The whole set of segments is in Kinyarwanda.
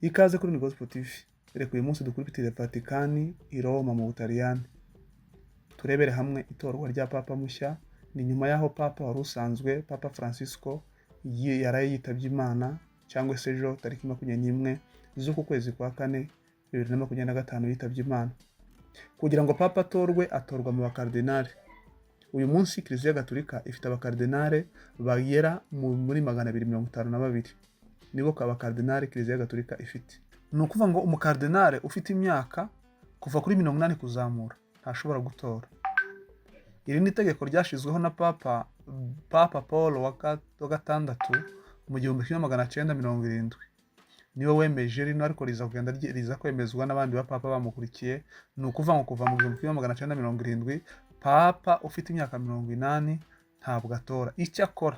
Ikaze kuri Ni Gospel TV. Reka uyu munsi dukubitire Vatikani i Roma mu Butaliyani. Turebere hamwe itorwa rya Papa mushya, ni nyuma y'aho Papa wari usanzwe, Papa Francisco, yaraye yitabye Imana, cyangwa se ejo tariki 21 z'uku kwezi kwa kane 2025 yitabye Imana. Kugira ngo Papa atorwe, atorwa mu bakardinali. Uyu munsi Kiliziya Gatolika ifite abakardinale bagera muri 252. Nibo abakardinale Kiliziya Gatolika ifite. Ni ukuvuga ngo umukardinale ufite imyaka kuva kuri 80 kuzamura ntashobora gutora. Iri ni itegeko ryashyizweho na Papa Paul wa gatandatu mu 1970. Niwe wemeje rino, ariko riza kugenda riza kwemezwa n'abandi bapapa bamukurikiye. Ni ukuvuga ngo kuva mu 1970 Papa ufite imyaka 80 ntabwo atora. Icyo akora,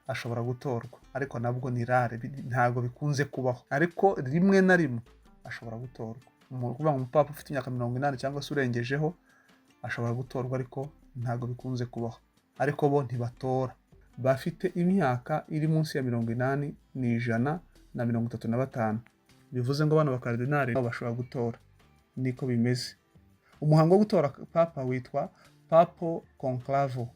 ashobora gutorwa, ariko nabwo ni rare, ntabwo bikunze kubaho, ariko rimwe na rimwe ashobora gutorwa. Ni ukuvuga ngo umupapa ufite imyaka 80 cyangwa se urengejeho ashobora gutorwa, ariko ntabwo bikunze kubaho. Ariko bo ntibatora. Bafite imyaka iri munsi ya 80 ni 135. Bivuze ngo bano bakardinali nabo bashobora gutora. Niko bimeze. Umuhango wo gutora Papa witwa Papal Conclave.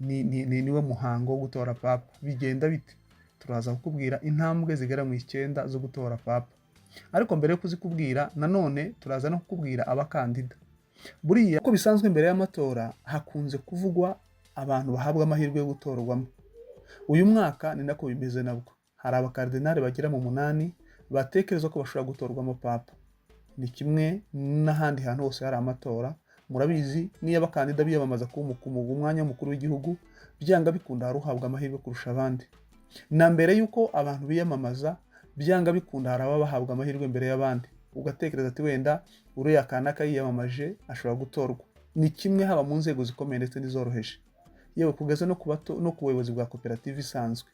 Niwe muhango wo gutora Papa. Bigenda bite? Turaza kukubwira intambwe zigera mu 9 zo gutora Papa. Ariko mbere yo kuzikubwira, nanone turaza no kukubwira abakandida. Buriya uko bisanzwe mbere y'amatora hakunze kuvugwa abantu bahabwa amahirwe yo gutorwamo. Uyu mwaka ni nako bimeze nabwo. Hari abakardinali bagera mu 8 batekereza ko bashobora gutorwamo Papa. Ni kimwe n'ahandi hantu hose hari amatora. Murabizi, niyo abakandida biyamamaza kuba umwanya w'umukuru w'igihugu, byanga bikunda hari uhabwa amahirwe kurusha abandi. Na mbere y'uko abantu biyamamaza, byanga bikunda hari ababa bahabwa amahirwe mbere y'abandi, ugatekereza ati wenda uriya kanaka yiyamamaje ashobora gutorwa. Ni kimwe haba mu nzego zikomeye ndetse n'izoroheje, yewe kugeza no ku bato no ku buyobozi bwa koperative isanzwe.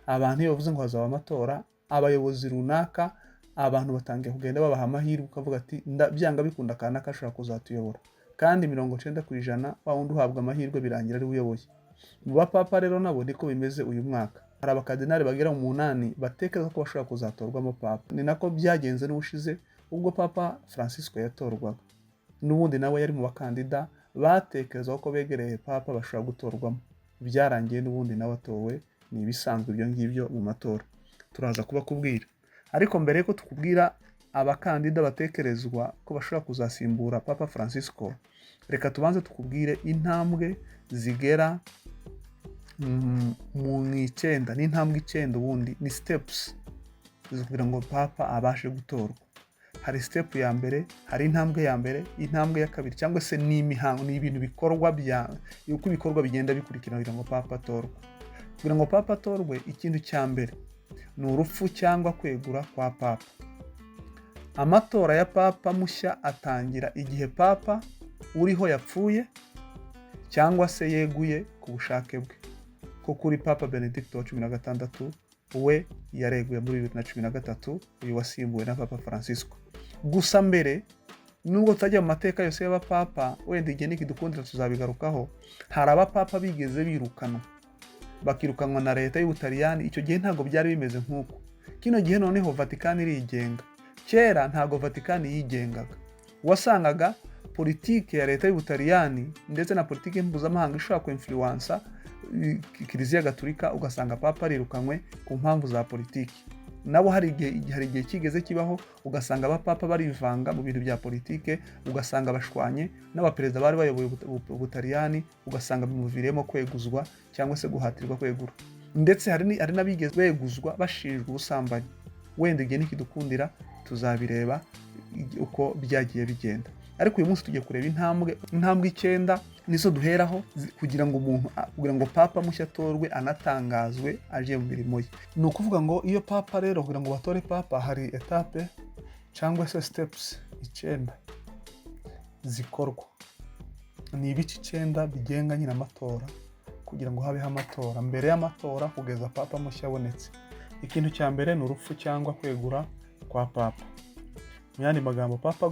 Abantu iyo bavuze ngo hazaba amatora, abayobozi runaka abantu batangiye kugenda babaha amahirwe, ukavuga ati byanga bikunda kanaka ashobora kuzatuyobora. Kandi 90% wa wundi uhabwa amahirwe birangira ari we uyoboye. Mu bapapa rero nabo niko bimeze. Uyu mwaka hari abakardinali bagera mu 8 batekereza ko bashobora kuzatorwamo Papa. Ni nako byagenze n'ubushize ubwo Papa Francisco yatorwaga, n'ubundi nawe yari mu bakandida batekerezaga ko begereye Papa bashobora gutorwamo. Byarangiye n'ubundi nawe atowe. Ni ibisanzwe ibyo ngibyo mu matora. Turaza kubakubwira, ariko mbere yuko tukubwira abakandida batekerezwa ko bashobora kuzasimbura Papa Francisco, reka tubanze tukubwire intambwe zigera mu 9. Ni intambwe 9, ubundi ni steps zo kugira ngo Papa abashe gutorwa. Hari step ya mbere, hari intambwe ya mbere, intambwe ya kabiri, cyangwa se ni imihango, ni ibintu bikorwa bya uko ibikorwa bigenda bikurikirana kugira ngo Papa atorwe. Kugira ngo Papa atorwe, ikintu cya mbere ni urupfu cyangwa kwegura kwa Papa. Amatora ya Papa mushya atangira igihe Papa uriho yapfuye cyangwa se yeguye ku bushake bwe, ko kuri Papa Benedicto wa 16 we yareguye muri 2013, uyu wasimbuwe na Papa Francisco. Gusa mbere, nubwo tutajya mu mateka yose y'abapapa, wenda igihe nikidukundira tuzabigarukaho, hari abapapa bigeze birukanwa, bakirukanwa na leta y'Ubutaliyani. Icyo gihe ntabwo byari bimeze nk'uko kino gihe. Noneho Vatikani irigenga. Kera ntabwo Vatikani yigengaga, wasangaga politike ya leta y'Ubutaliyani ndetse na politike mpuzamahanga ishobora kwinfluença Kiliziya Gatulika, ugasanga Papa arirukanywe ku mpamvu za politiki. Nabo hari igihe kigeze kibaho ugasanga abapapa barivanga mu bintu bya politike, ugasanga bashwanye n'abaperezida bari bayoboye Ubutaliyani, ugasanga bimuviriyemo kweguzwa cyangwa se guhatirwa kwegura. Ndetse hari n'abigeze beguzwa bashinjwa ubusambanyi. Wenda igihe nikidukundira tuzabireba uko byagiye bigenda, ariko uyu munsi tugiye kureba intambwe 9 nizo duheraho kugira ngo Papa mushya atorwe, anatangazwe aje mu mirimo ye. Ni ukuvuga ngo iyo Papa rero, kugira ngo batore Papa, hari étape cyangwa se steps 9 zikorwa. Ni ibice 9 bigenga nyine amatora, kugira ngo habeho amatora, mbere y'amatora kugeza Papa mushya abonetse. Ikintu cya mbere ni urupfu cyangwa kwegura kwa Papa. Mu yandi magambo, Papa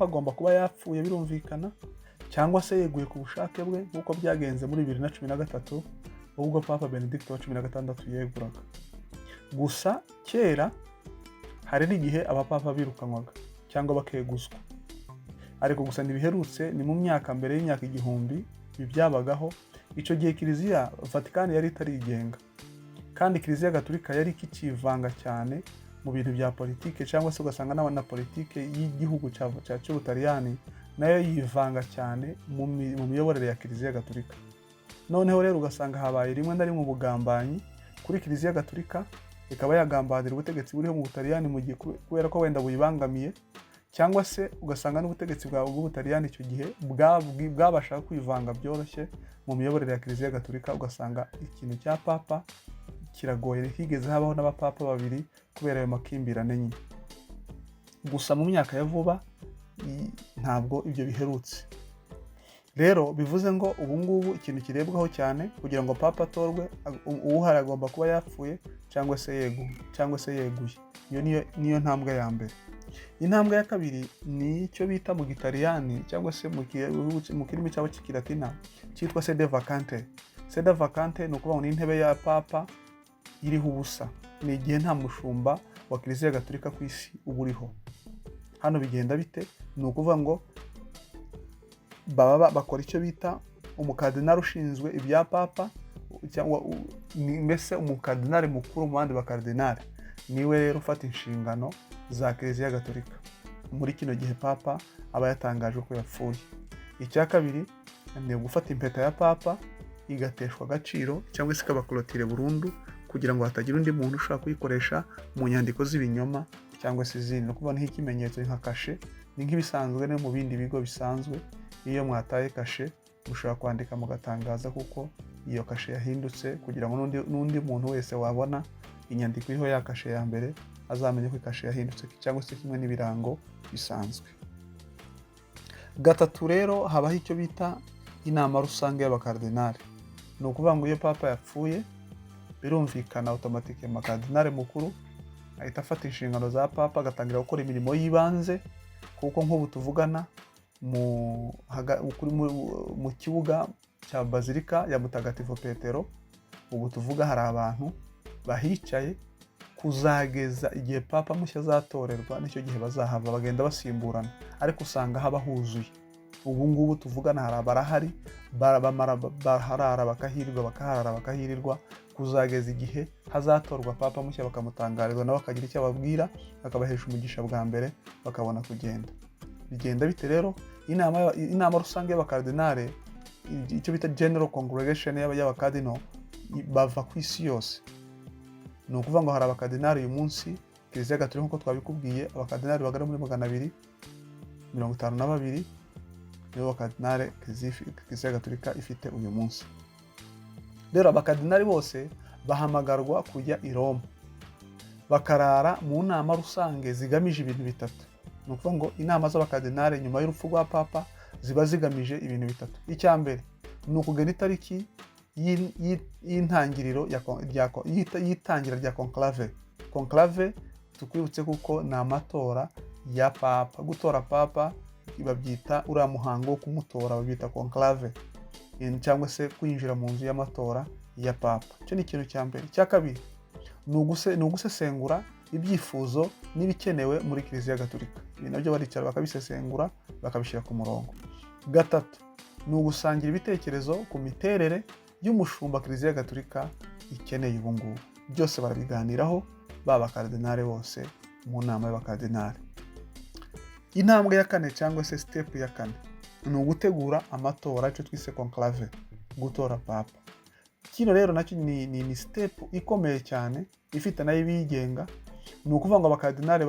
agomba kuba yapfuye, birumvikana, cyangwa se yeguye ku bushake bwe, nk'uko byagenze muri 2013 ubwo Papa Benedicto wa 16 yeguraga. Gusa kera hari n'igihe abapapa birukanwaga cyangwa bakeguzwa, ariko gusa ntibiherutse, ni mu myaka mbere y'imyaka 1000 ibi byabagaho. Icyo gihe Kiliziya Vatikani yari itarigenga, kandi Kiliziya Gatolika yari ikikivanga cyane mu bintu bya politike, cyangwa se ugasanga na politike y'igihugu cy'Ubutaliyani nayo yivanga cyane mu miyoborere ya Kiliziya Gatolika. Noneho rero ugasanga habaye rimwe na rimwe ubugambanyi kuri Kiliziya Gatolika, ikaba yagambanira ubutegetsi buriho mu Butaliyani mu gihe kubera ko wenda buyibangamiye, cyangwa se ugasanga n'ubutegetsi bw'Ubutaliyani icyo gihe bwabashaga kwivanga byoroshye mu miyoborere ya Kiliziya Gatolika, ugasanga ikintu cya papa kiragoye. Higeze habaho n'abapapa babiri kubera ayo makimbirane nyine. Gusa mu myaka ya vuba ntabwo ibyo biherutse. Rero bivuze ngo ubu ngubu ikintu kirebwaho cyane kugira ngo papa atorwe, uwuhari agomba kuba yapfuye cyangwa se yeguye, cyangwa se yeguye. Iyo niyo ntambwe ya mbere. Intambwe ya kabiri ni icyo bita mu Gitaliyani cyangwa se mu kirimi cyabo cy'Ikilatina cyitwa sede vacante. Sede vacante ni ukuvuga ngo ni intebe ya papa iriho ubusa, ni igihe nta mushumba wa Kiliziya Gatolika ku isi uba uriho. Hano bigenda bite? Ni ukuvuga ngo baba bakora icyo bita umukardinali ushinzwe ibya papa, cyangwa ni mbese umukardinali mukuru mu bandi bakardinali, niwe rero ufata inshingano za Kiliziya Gatolika muri kino gihe papa aba yatangaje ko yapfuye. Icya kabiri ni ugufata impeta ya papa igateshwa agaciro cyangwa se ikaba clôturée burundu, kugira ngo hatagira undi muntu ushobora kuyikoresha mu nyandiko z'ibinyoma cyangwa se izindi. Ni ukuvuga nk'ikimenyetso, nka kashe, ni nk'ibisanzwe no mu bindi bigo bisanzwe. Iyo mwataye kashe, mushobora kwandika mugatangaza kuko iyo kashe yahindutse, kugira ngo n'undi muntu wese wabona inyandiko iriho ya kashe ya mbere azamenye ko ikashe yahindutse, cyangwa se kimwe n'ibirango bisanzwe. Gatatu rero, habaho icyo bita inama rusange y'abakardinali. Ni ukuvuga ngo iyo papa yapfuye, birumvikana, automatique kardinali mukuru ahita afata inshingano za papa, agatangira gukora imirimo y'ibanze, kuko nk'ubu tuvugana mu kibuga cya Bazilika ya Mutagatifu Petero, ubu tuvuga hari abantu bahicaye kuzageza igihe papa mushya azatorerwa, nicyo gihe bazahava bagenda basimburana, ariko usanga haba huzuye. Ubu ngubu tuvugana hari abarahari, bamara baharara bakahirirwa, bakaharara bakahirirwa, kuzageza igihe hazatorwa papa mushya, bakamutangariza, nawe akagira icyo ababwira, akabahesha umugisha bwa mbere, bakabona kugenda. Bigenda bite rero? Inama rusange y'abakardinale, icyo bita general congregation y'abakardino, bava ku isi yose. Ni ukuvuga ngo hari abakardinali uyu munsi, Kiliziya Gatolika nk'uko twabikubwiye, abakardinali bagera muri 252 nibo bakardinali Kiliziya Gatolika ifite uyu munsi. Rero abakardinali bose bahamagarwa kujya i Roma, bakarara mu nama rusange zigamije ibintu bitatu. Ni ukuvuga ngo inama z'abakardinali nyuma y'urupfu rwa papa ziba zigamije ibintu bitatu. Icya mbere ni ukugena itariki y'intangiriro y'itangira rya conclave. Conclave, tukwibutse kuko ni amatora ya papa. Gutora papa babyita, uriya muhango wo kumutora babyita conclave, cyangwa se kwinjira mu nzu y'amatora ya papa. Icyo ni ikintu cya mbere. Icya kabiri ni ugusesengura ibyifuzo n'ibikenewe muri Kiliziya Gatolika. Ibi nabyo baricara bakabisesengura, bakabishyira ku murongo. Gatatu ni ugusangira ibitekerezo ku miterere y'umushumba Kiliziya Gatolika ikeneye ubu ngubu. Byose barabiganiraho, baba abakardinali bose mu nama y'abakardinali. Intambwe ya kane cyangwa se step ya kane ni ugutegura amatora, icyo twise conclave, gutora papa. Kino rero nacyo ni step ikomeye cyane, ifite nayo ibiyigenga. Ni ukuvuga ngo abakardinali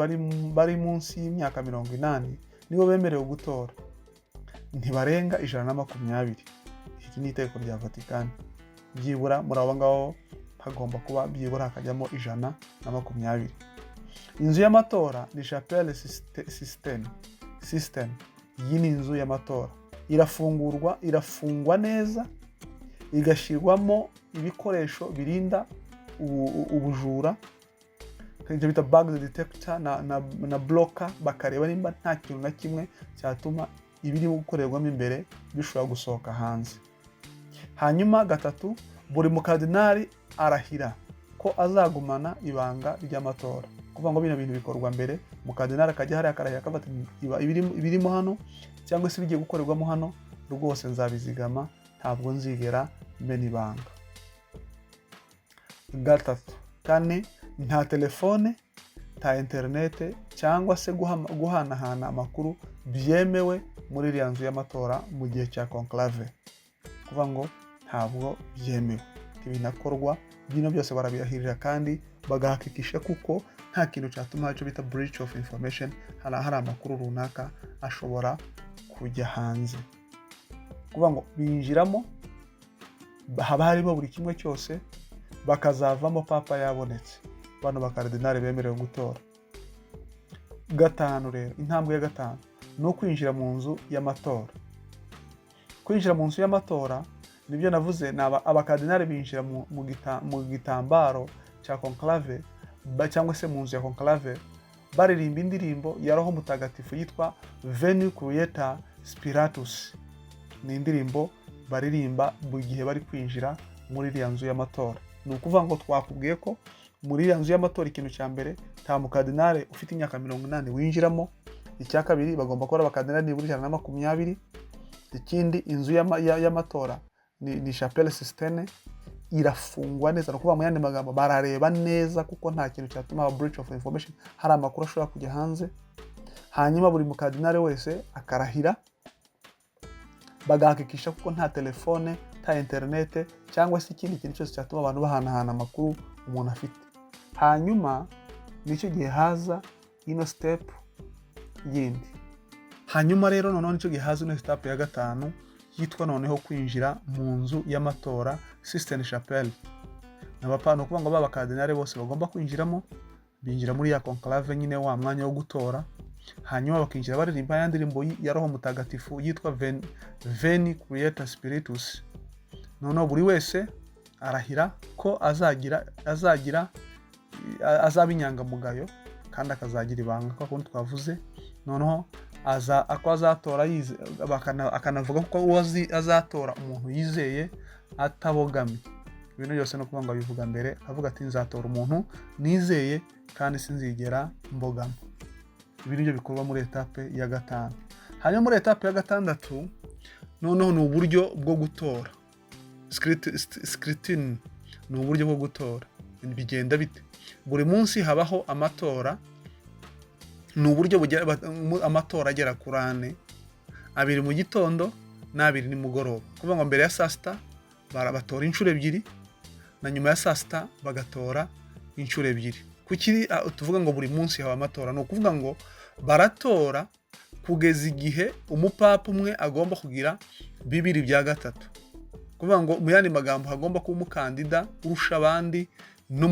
bari munsi y'imyaka 80 nibo bemerewe gutora, ntibarenga 120. Iki ni itegeko rya Vatikani. Byibura muri abo ngabo hagomba kuba byibura hakajyamo 120. Inzu y'amatora ni Chapelle Sistine. Sistine, iyi ni inzu y'amatora, irafungurwa, irafungwa neza, igashyirwamo ibikoresho birinda ubujura, ibyo bita bug detector na blocker, bakareba nimba nta kintu na kimwe cyatuma ibiri gukorerwamo imbere bishobora gusohoka hanze. Hanyuma gatatu, buri mukardinali arahira ko azubahiriza amategeko ya Vatikani. ko azagumana ibanga ry'amatora. Kuvuga ngo bino bintu bikorwa mbere, umukardinali akajya hariya akarahira, akavuga ati: "Ibirimo hano cyangwa se ibigiye gukorerwamo hano rwose nzabizigama, ntabwo nzigera mena ibanga." Gatatu, kane, nta telefone, nta interinete cyangwa se guhanahana amakuru byemewe muri iriya nzu y'amatora mu gihe cya conclave. Kuvuga ngo ntabwo byemewe, ntibinakorwa. Bino byose barabirahirira kandi bagahakikisha kuko nta kintu cyatuma icyo bita breach of information, hari amakuru runaka ashobora kujya hanze. Kuvuga ngo binjiramo haba harimo buri kimwe cyose, bakazavamo papa yabonetse, bano bakaridinari bemerewe gutora. Gatanu rero, intambwe ya gatanu ni ukwinjira mu nzu y'amatora. Kwinjira mu nzu y'amatora nibyo navuze, ni abakardinali binjira mu gitambaro cya conclave cyangwa se mu nzu ya conclave, baririmba indirimbo ya Roho Mutagatifu yitwa "Veni Creator Spiritus". Ni indirimbo baririmba buri gihe bari kwinjira muri iriya nzu y'amatora. Ni ukuvuga ngo twakubwiye ko muri iriya nzu y'amatora, ikintu cya mbere, nta mukardinale ufite imyaka 80 winjiramo. Icya kabiri, bagomba kuba ari abakardinali nibura 120. Ikindi, inzu y'amatora ni Chapelle Sistine, irafungwa neza. Ni ukuvuga mu yandi magambo, barareba neza kuko nta kintu cyatuma haba breach of information, hari amakuru ashobora kujya hanze. Hanyuma buri mukardinale wese akarahira, bagahakikisha kuko nta telefone, nta interinete cyangwa se ikindi kintu cyose cyatuma abantu bahanahana amakuru umuntu afite. Hanyuma nicyo gihe haza ino step yindi. Hanyuma rero noneho nicyo gihe haza ino step ya gatanu yitwa noneho kwinjira mu nzu y'amatora, Sistine Chapel. Ni ukuvuga ngo ba bakardinali bose bagomba kwinjiramo, binjira muri ya conclave nyine, wa mwanya wo gutora. Hanyuma bakinjira baririmba ya ndirimbo ya Roho Mutagatifu yitwa "Veni Creator Spiritus". Noneho buri wese arahira ko azagira azaba inyangamugayo kandi akazagira ibanga, kwa kundi twavuze. Noneho aza ako azatora akanavuga ko uwo azatora umuntu yizeye atabogamye. Ibintu byose ni ukuvuga ngo abivuga mbere, avuga ati: "Nzatora umuntu nizeye kandi sinzigera mbogama." Ibi ni byo bikorwa muri étape ya gatanu. Hanyuma muri étape ya gatandatu noneho ni uburyo bwo gutora, scrutiny. Ni uburyo bwo gutora, bigenda bite? Buri munsi habaho amatora. Ni uburyo bugera amatora agera kuri ane: abiri mu gitondo n'abiri nimugoroba. Kuvuga ngo mbere ya saa sita batora inshuro ebyiri, na nyuma ya saa sita bagatora inshuro ebyiri. Kuki tuvuga ngo buri munsi haba amatora? Ni ukuvuga ngo baratora kugeza igihe umupapa umwe agomba kugira bibiri bya gatatu. Kuvuga ngo mu yandi magambo, hagomba kuba umukandida urusha abandi. No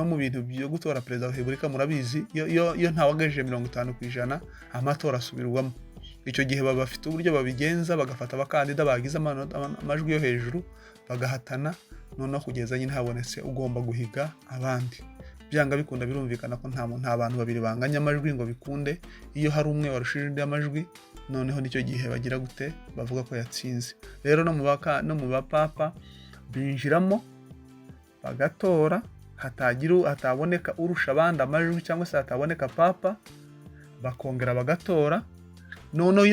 mu bintu byo gutora perezida wa repubulika, murabizi, iyo ntawagejeje 50%, amatora asubirwamo. Icyo gihe baba bafite uburyo babigenza, bagafata abakandida bagize amajwi yo hejuru, bagahatana, noneho kugeza nyine habonetse ugomba guhiga abandi. Byanga bikunda, birumvikana ko nta bantu babiri banganya amajwi ngo bikunde. Iyo hari umwe warushije undi amajwi, noneho nicyo gihe bagira gute? Bavuga ko yatsinze. Rero no mu bapapa binjiramo bagatora, hatagira hataboneka urusha abandi amajwi cyangwa se hataboneka papa, bakongera bagatora. Noneho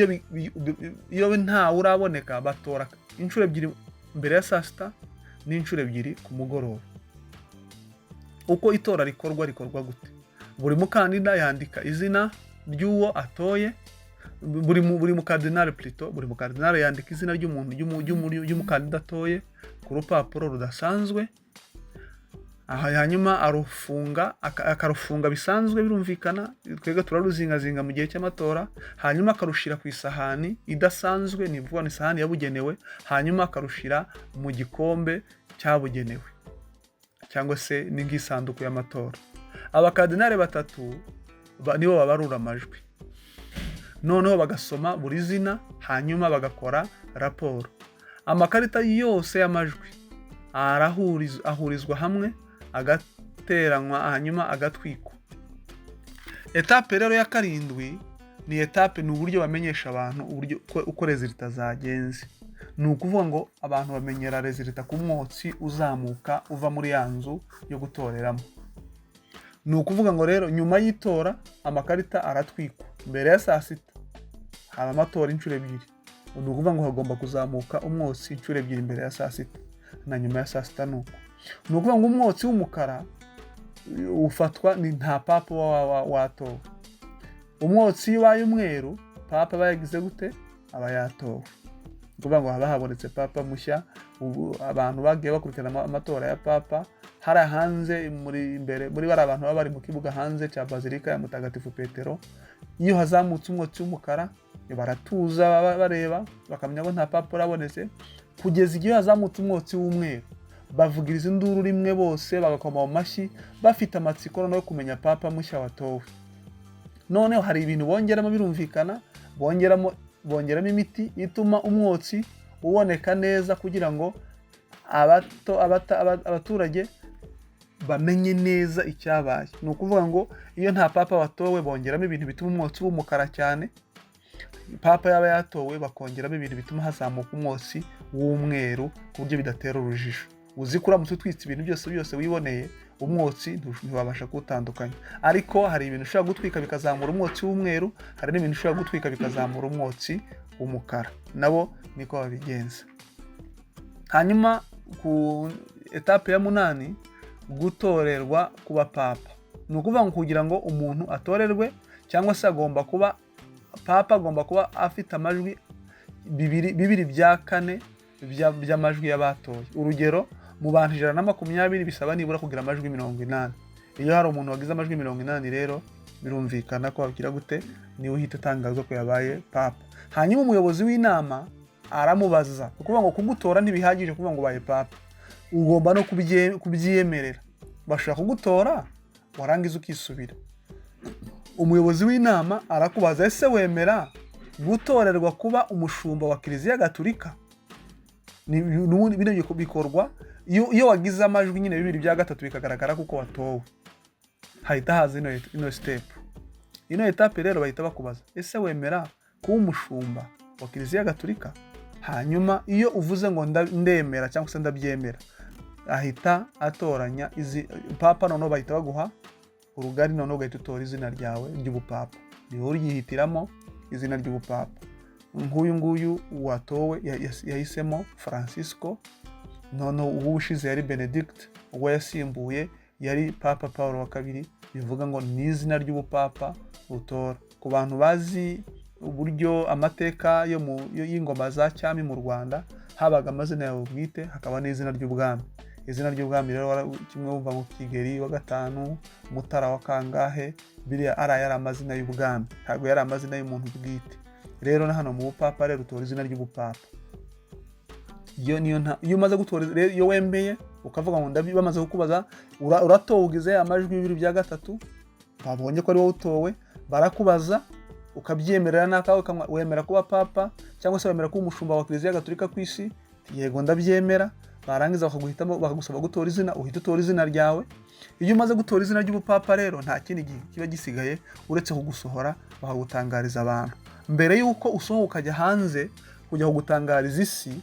iyo ntawe uraboneka, batora inshuro ebyiri mbere ya saa sita n'inshuro ebyiri ku mugoroba. Uko itora rikorwa, rikorwa gute? Buri mukandida yandika izina ry'uwo atoye, buri mukardinali plutôt, buri mukardinali yandika izina ry'umuntu ry'umukandida atoye ku rupapuro rudasanzwe. Aha hanyuma arufunga, akarufunga bisanzwe, birumvikana, twebwe turaruzingazinga mu gihe cy'amatora. Hanyuma akarushira ku isahani idasanzwe, ni ukuvuga ni isahani yabugenewe. Hanyuma akarushira mu gikombe cyabugenewe cyangwa se ni nk'isanduku y'amatora. Abakardinali batatu nibo babarura amajwi, noneho bagasoma buri zina, hanyuma bagakora raporo. Amakarita yose y'amajwi ahurizwa hamwe, agateranywa, hanyuma agatwikwa. Étape rero ya karindwi ni étape, ni uburyo bamenyesha abantu uburyo uko résultats zagenze. Ni ukuvuga ngo abantu bamenyera résultat ku mwotsi uzamuka uva muri ya nzu yo gutoreramo. Ni ukuvuga ngo rero nyuma y'itora amakarita aratwikwa mbere ya saa sita. Haba amatora inshuro ebyiri, ni ukuvuga ngo hagomba kuzamuka umwotsi inshuro ebyiri, mbere ya saa sita na nyuma ya saa sita. Nuko ni ukuvuga ngo umwotsi w'umukara ufatwa ni nta papa uba watowe. Umwotsi iyo ubaye umweru, papa aba yagize gute? Aba yatowe. Ni ukuvuga ngo haba habonetse papa mushya. Ubu abantu bagiye bakurikirana amatora ya papa hariya hanze muri imbere, muri bariya bantu baba bari mu kibuga hanze cya Bazilika ya Mutagatifu Petero, iyo hazamutse umwotsi w'umukara baratuza, baba bareba bakamenya ko nta papa urabonetse, kugeza igihe hazamutse umwotsi w'umweru bavugiriza induru rimwe bose, bagakoma mu mashyi, bafite amatsiko noneho yo kumenya papa mushya watowe. Noneho hari ibintu bongeramo, birumvikana, bongeramo imiti ituma umwotsi uboneka neza kugira ngo abaturage bamenye neza icyabaye. Ni ukuvuga ngo iyo nta papa watowe bongeramo ibintu bituma umwotsi uba umukara cyane, papa yaba yatowe bakongeramo ibintu bituma hazamuka umwotsi w'umweru ku buryo bidatera urujijo. Uzi ko uramutse utwitse ibintu byose byose wiboneye, umwotsi ntiwabasha kuwutandukanya. Ariko hari ibintu ushobora gutwika bikazamura umwotsi w'umweru, hari n'ibintu ushobora gutwika bikazamura umwotsi w'umukara. Nabo niko babigenza. Hanyuma ku étape ya munani, gutorerwa kuba papa. Ni ukuvuga ngo kugira ngo umuntu atorerwe cyangwa se agomba kuba papa, agomba kuba afite amajwi bibiri bya kane by'amajwi y'abatoye. Urugero, mu bantu 120 bisaba nibura kugira amajwi 80. Iyo hari umuntu wagize amajwi 80 rero, birumvikana ko wagira gute? Niwe uhita utangaza ko yabaye papa. Hanyuma umuyobozi w'inama aramubaza. Ni ukuvuga ngo kugutora ntibihagije kuvuga ngo ubaye papa, ugomba no kubyiyemerera. Bashobora kugutora warangiza ukisubira. Umuyobozi w'inama arakubaza: "Ese wemera gutorerwa kuba umushumba wa Kiliziya Gatulika?" N'ubundi bino bikorwa iyo wagize amajwi nyine bibiri bya gatatu, bikagaragara kuko watowe, hahita haza ino step, ino étape. Rero bahita bakubaza: "Ese wemera kuba umushumba wa Kiliziya Gatulika?" Hanyuma iyo uvuze ngo "Ndemera" cyangwa se "Ndabyemera", ahita atoranya izi papa. Noneho bahita baguha urugari, noneho ugahita utora izina ryawe ry'ubupapa. Ni wowe uryihitiramo izina ry'ubupapa. Nk'uyu nguyu watowe yahisemo Francisco. Noneho uwo ushize yari Benedict, uwo yasimbuye yari Papa Paul wa Kabiri. Bivuga ngo ni izina ry'ubupapa utora. Ku bantu bazi uburyo amateka yo mu y'ingoma za cyami mu Rwanda, habaga amazina yawe bwite, hakaba n'izina ry'ubwami. Izina ry'ubwami rero kimwe wumva ngo Kigeli wa gatanu, Mutara wa kangahe, biriya ari yari amazina y'ubwami, ntabwo yari amazina y'umuntu bwite. Rero na hano mu bupapa rero utora izina ry'ubupapa. Iyo niyo nta iyo umaze gutora rero, iyo wemeye ukavuga ngo bamaze kukubaza, uratowe, ugize amajwi bibiri bya gatatu, babonye ko ari wowe utowe, barakubaza ukabyemerera n'akawe kamwe: "Wemera kuba papa cyangwa se wemera kuba umushumba wa Kiliziya Gatolika ku isi?" "Yego, ndabyemera." Barangiza bakaguhitamo, bakagusaba gutora izina, uhita utora izina ryawe. Iyo umaze gutora izina ry'ubupapa rero, nta kindi gihe kiba gisigaye uretse kugusohora bakagutangariza abantu. Mbere y'uko usohoka ukajya hanze kujya kugutangariza isi,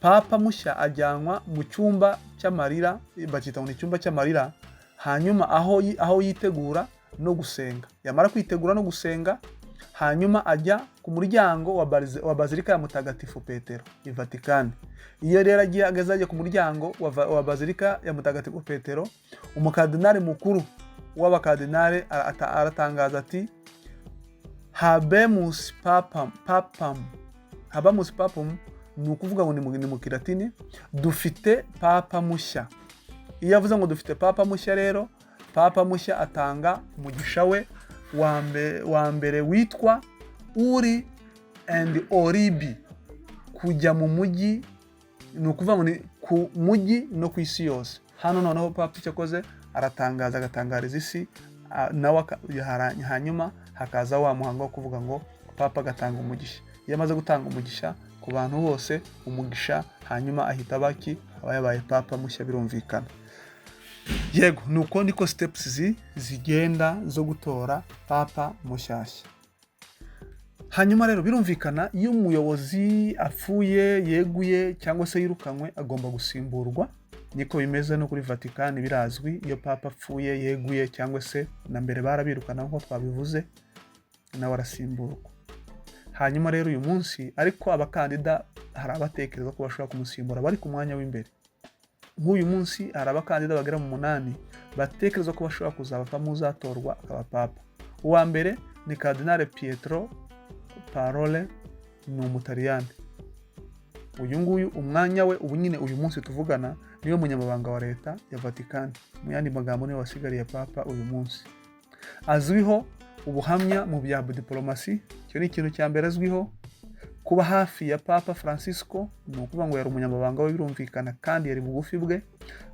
papa mushya ajyanwa mu cyumba cy'amarira, bacyita ngo ni icyumba cy'amarira. Hanyuma aho yitegura no gusenga, yamara kwitegura no gusenga, hanyuma ajya ku muryango wa Bazilika ya Mutagatifu Petero i Vatikani. Iyo rero agiye ageze ajya ku muryango wa Bazilika ya Mutagatifu Petero, umukardinali mukuru w'abakardinali aratangaza ati: "Habemus papam." Papam, habemus papam, ni ukuvuga ngo ni mu Kilatini: "Dufite papa mushya." Iyo avuze ngo "Dufite papa mushya" rero, papa mushya atanga umugisha we wa mbere witwa Uri and Oribi, kujya mu mujyi. Ni ukuvuga ngo ni ku mujyi no ku isi yose. Hano noneho papa icyo akoze, aratangaza, agatangariza isi, nawe hanyuma hakaza wa muhango wo kuvuga ngo papa agatanga umugisha. Iyo amaze gutanga umugisha ku bantu bose, umugisha, hanyuma ahita abaki aba yabaye papa mushya, birumvikana. Yego, ni uko niko steps zigenda zo gutora papa mushyashya. Hanyuma rero birumvikana, iyo umuyobozi apfuye, yeguye cyangwa se yirukanywe, agomba gusimburwa. Niko bimeze no kuri Vatikani, birazwi. Iyo papa apfuye, yeguye, cyangwa se na mbere barabirukana nk'uko twabivuze, nawe arasimburwa. Hanyuma rero uyu munsi ariko abakandida hari abatekereza ko bashobora kumusimbura bari ku mwanya w'imbere. Nk'uyu munsi hari abakandida bagera mu 8 batekereza ko bashobora kuzabavamo uzatorwa akaba papa. Uwa mbere ni Cardinal Pietro Parolin, ni Umutaliyani. Uyu nguyu umwanya we ubu nyine uyu munsi tuvugana niwe munyamabanga wa leta ya Vatikani. Mu yandi magambo, niwe wasigariye papa uyu munsi. Azwiho ubuhamya mu bya diporomasi, icyo ni ikintu cya mbere azwiho. Kuba hafi ya Papa Francisco, ni ukuvuga ngo yari umunyamabanga we birumvikana, kandi yari bugufi bwe,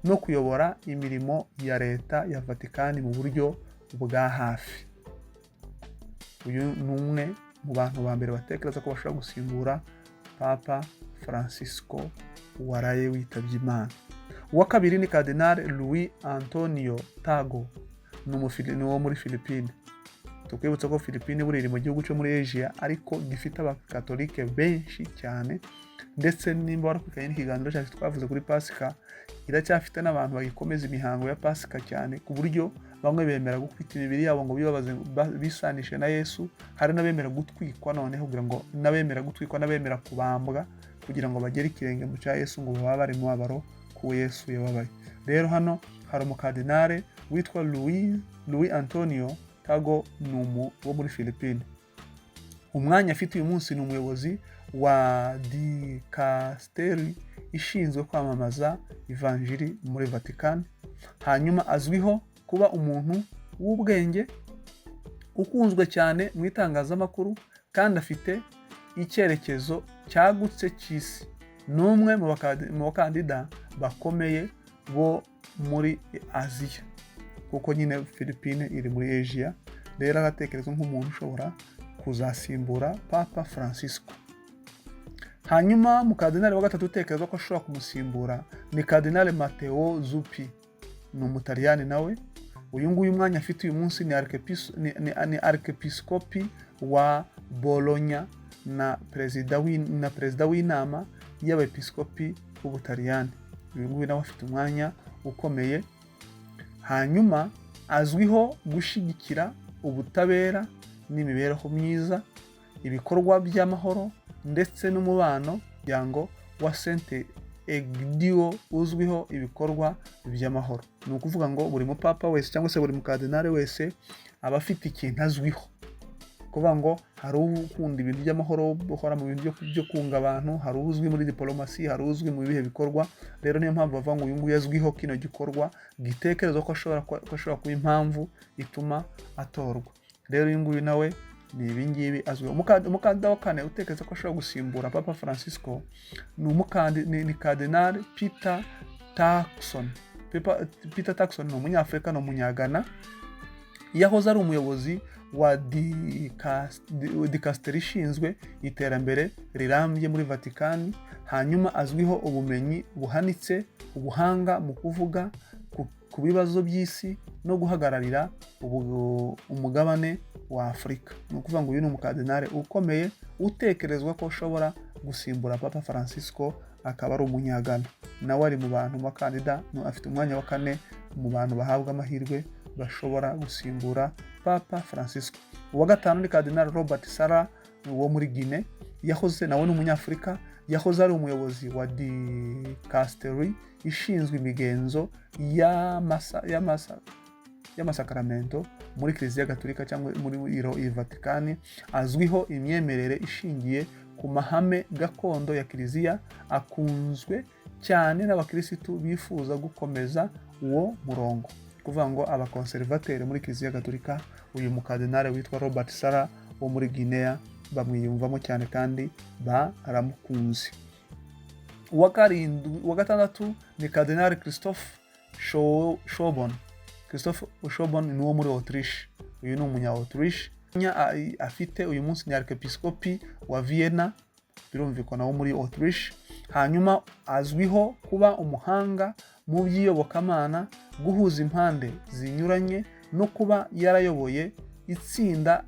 no kuyobora imirimo ya leta ya Vatikani mu buryo bwa hafi. Uyu ni umwe mu bantu ba mbere batekereza ko bashobora gusimbura Papa Francisco waraye witabye Imana. Uwa kabiri ni Cardinal Luis Antonio Tagle, ni uwo muri Philippine. Tukwibutsa ko Philippine buriya iri mu gihugu cyo muri Asia, ariko gifite Abakatolike benshi cyane. Ndetse nimba warakurikiranye n'ikiganiro cyacu twavuze kuri Pasika, iracyafite n'abantu bagikomeza imihango ya Pasika cyane, ku buryo bamwe bemera gukubita imibiri yabo ngo bibabaze, bisanishe na Yesu. Hari n'abemera gutwikwa noneho kugira ngo, n'abemera gutwikwa, n'abemera kubambwa kugira ngo bagere ikirenge mu cya Yesu, ngo baba bari mu mubabaro kuwo Yesu yababaye. Rero hano hari umukardinale witwa Louis Antonio Tagle, ni wo muri Philippine. Umwanya afite uyu munsi ni umuyobozi wa dikasiteri ishinzwe kwamamaza ivanjiri muri Vatican. Hanyuma azwiho kuba umuntu w'ubwenge, ukunzwe cyane mu itangazamakuru, kandi afite icyerekezo cyagutse cy'isi. Ni umwe mu bakandida bakomeye bo muri Aziya, kuko nyine Philippine iri muri Asia. Rero aratekerezwa nk'umuntu ushobora kuzasimbura Papa Francisco. Hanyuma mukardinali wa gatatu utekereza ko ashobora kumusimbura ni Cardinal Matteo Zuppi, ni Umutaliyani nawe. Uyu nguyu umwanya afite uyu munsi ni arikepisikopi wa Bologna na perezida w'inama y'Abepiskopi b'Ubutaliyani. Uyu nguyu nawe afite umwanya ukomeye. Hanyuma azwiho gushyigikira ubutabera n'imibereho myiza, ibikorwa by'amahoro ndetse n'umubano. Muryango wa Sant'Egidio uzwiho ibikorwa by'amahoro. Ni ukuvuga ngo buri mupapa wese cyangwa se buri mukardinali wese aba afite ikintu azwiho. Kuvuga ngo hari ukunda ibintu by'amahoro, ukora mu bintu byo kunga abantu, hari uzwi muri diporomasi, hari uzwi mu bihe bikorwa. Rero niyo mpamvu bavuga ngo uyu nguyu azwiho kino gikorwa gitekerezwa ko ashobora kuba impamvu ituma atorwa. Rero uyu nguyu nawe ni ibingibi azwiho. Umukandida wa kane utekereza ko ashobora gusimbura Papa Francisco ni Cardinal Peter Turkson. Peter Turkson ni Umunyafurika, ni Umunyagana. Yahoze ari umuyobozi wa dikasiteri ishinzwe iterambere rirambye muri Vatikani. Hanyuma azwiho ubumenyi buhanitse, ubuhanga mu kuvuga ku bibazo by'isi no guhagararira umugabane wa Afurika. Ni ukuvuga ngo uyu ni umukardinale ukomeye utekerezwa ko ushobora gusimbura Papa Francisco, akaba ari Umunyagana. Nawe ari mu bantu bakandida, afite umwanya wa kane mu bantu bahabwa amahirwe bashobora gusimbura Papa Francisco. Uwa gatanu ni Cardinal Robert Sarah wo muri Guinea. Yahoze nawe ni Umunyafurika, yahoze ari umuyobozi wa dikasiteri ishinzwe imigenzo y'amasakaramento muri Kiliziya Gatolika cyangwa muri iro Vatikani. Azwiho imyemerere ishingiye ku mahame gakondo ya kiliziya, akunzwe cyane n'abakirisitu bifuza gukomeza uwo murongo. Kuvuga ngo abakonserivateri muri Kiliziya Gatolika, uyu mukardinale witwa Robert Sarah wo muri Guinea bamwiyumvamo cyane kandi baramukunze. Uwa karindwi, uwa gatandatu ni Cardinal Christoph Schonborn. Christoph Schonborn ni uwo muri Autriche. Uyu ni umunya Autriche. Afite uyu munsi ni arikepiskopi wa Vienna, birumvikana wo muri Autriche. Hanyuma azwiho kuba umuhanga mu by'iyobokamana, guhuza impande zinyuranye no kuba yarayoboye itsinda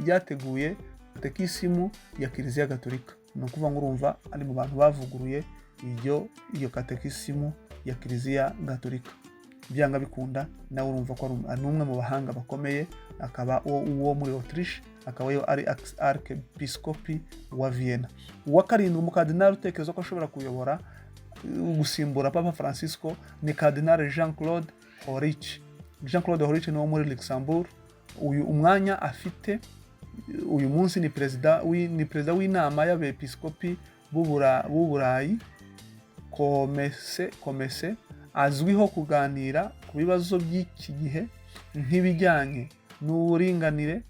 ryateguye Katekisimu ya Kiliziya Gatolika. Ni ukuvuga ngo urumva ari mu bantu bavuguruye iyo katekisimu ya Kiliziya Gatolika. Byanga bikunda nawe urumva ko ari umwe mu bahanga bakomeye, akaba uwo muri Autriche, akaba yo ari arkepiskopi wa Vienna. Uwa karindwi, umukardinali utekereza ko ashobora kuyobora, gusimbura Papa Francisco, ni Cardinal Jean Claude Hollerich. Jean Claude Hollerich ni uwo muri Luxembourg. Uyu umwanya afite uyu munsi ni perezida w'inama y'abepiskopi b'Uburayi, Comece. Azwiho kuganira ku bibazo by'iki gihe nk'ibijyanye n'uburinganire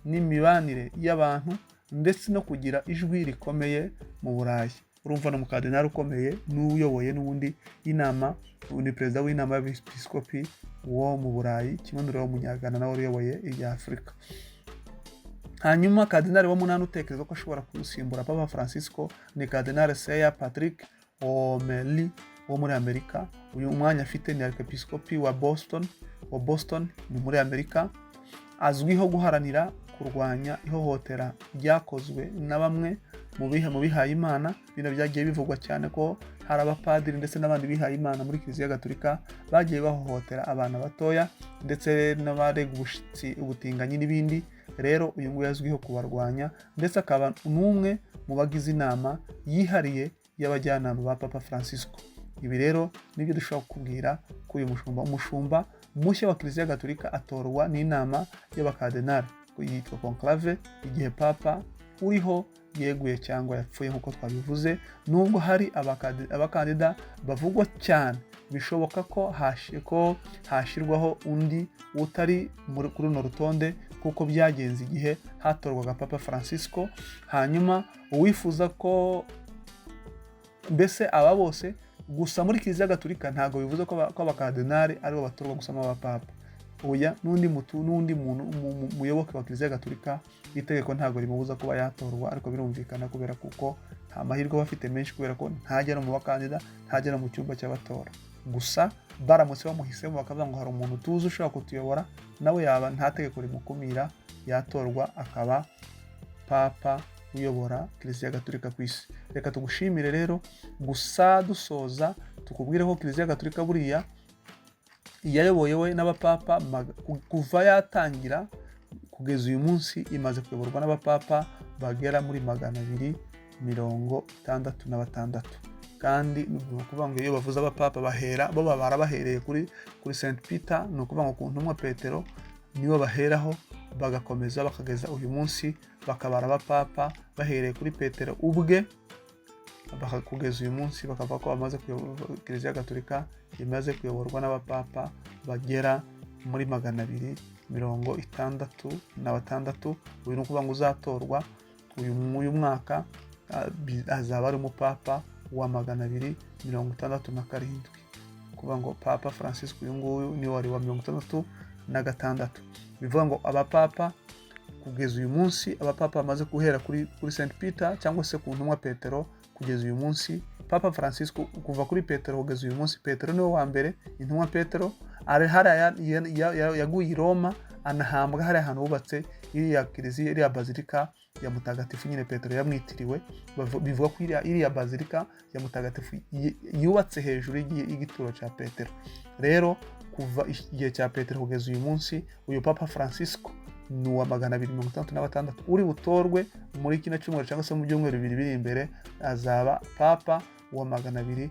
n'imibanire y'abantu, ndetse no kugira ijwi rikomeye mu Burayi. Urumva ni umukardinali ukomeye, n'uyoboye n'ubundi inama, ni perezida w'inama y'abepiskopi wo mu Burayi, kimwe n'uriya w'umunyagana nawe uyoboye ibya Afurika. Hanyuma kardinali wa munani utekereza ko ashobora gusimbura Papa Francisco ni Kardinali Sean Patrick O'Malley wo muri Amerika. Uyu mwanya afite ni arikepiskopi wa Boston, ni muri Amerika. Azwiho guharanira kurwanya ihohotera ryakozwe na bamwe mu bihaye Imana. Bino byagiye bivugwa cyane ko hari abapadiri ndetse n'abandi bihaye Imana muri Kiliziya Gatolika bagiye bahohotera abana batoya, ndetse n'abarega ubushitsi, ubutinganyi n'ibindi. Rero uyu nguyu azwiho kubarwanya, ndetse akaba n'umwe mu bagize inama yihariye y'abajyanama ba Papa Francisco. Ibi rero nibyo dushobora kukubwira kuri uyu mushumba. Umushumba mushya wa Kiliziya Gatolika atorwa n'inama y'abakadenari yitwa conclave, igihe papa uriho yeguye cyangwa yapfuye, nk'uko twabivuze. Nubwo hari abakandida bavugwa cyane, bishoboka ko hashyirwaho undi utari kuri runo rutonde, kuko byagenze igihe hatorwaga Papa Francisco. Hanyuma uwifuza ko mbese aba bose gusa muri Kiliziya Gatolika, ntabwo bivuze ko abakadenari aribo batorwa gusa abapapa. Oya, n'undi muntu muyoboke wa Kiliziya Gatolika, itegeko ntabwo rimubuza kuba yatorwa. Ariko birumvikana, kubera kuko nta mahirwe aba afite menshi, kubera ko ntajya no mu bakandida, ntajya no mu cyumba cy'abatora. Gusa baramutse bamuhisemo bakavuga ngo hari umuntu tuzi ushobora kutuyobora, nawe yaba nta tegeko rimukumira, yatorwa akaba papa uyobora Kiliziya Gatolika ku isi. Reka tugushimire rero. Gusa dusoza, tukubwire ko Kiliziya Gatolika buriya yayoboyewe n'abapapa kuva yatangira kugeza uyu munsi. Imaze kuyoborwa n'abapapa bagera muri 266. Kandi ni ukuvuga ngo iyo bavuze abapapa, bahera bo babara bahereye kuri Saint Peter, ni ukuvuga ngo ku ntumwa Petero nibo baheraho, bagakomeza bakageza uyu munsi, bakabara abapapa bahereye kuri Petero ubwe kugeza uyu munsi, bakavuga ko bamaze kuyobora. Kiliziya Gatolika imaze kuyoborwa n'abapapa bagera muri 266. Uyu ni ukuvuga ngo uzatorwa uyu mwaka azaba ari umupapa wa 267. Kuvuga ngo Papa Francisco uyu nguyu niwe wari wa 66. Bivuga ngo abapapa kugeza uyu munsi, abapapa bamaze guhera kuri Saint Peter cyangwa se ku ntumwa Petero kugeza uyu munsi, Papa Francisco, kuva kuri Petero kugeza uyu munsi, Petero niwe wa mbere, intumwa Petero ari hariya yaguye i Roma, anahambwa hariya ahantu hubatse iriya kiliziya, iriya bazilika ya Mutagatifu nyine Petero yamwitiriwe. Bivuga ko iriya bazilika ya Mutagatifu yubatse hejuru y'igituro cya Petero. Rero kuva igihe cya Petero kugeza uyu munsi, uyu Papa Francisco ni uwa 266. Uri butorwe muri kino cyumweru cyangwa se mu byumweru 2 biri imbere azaba papa wa 267.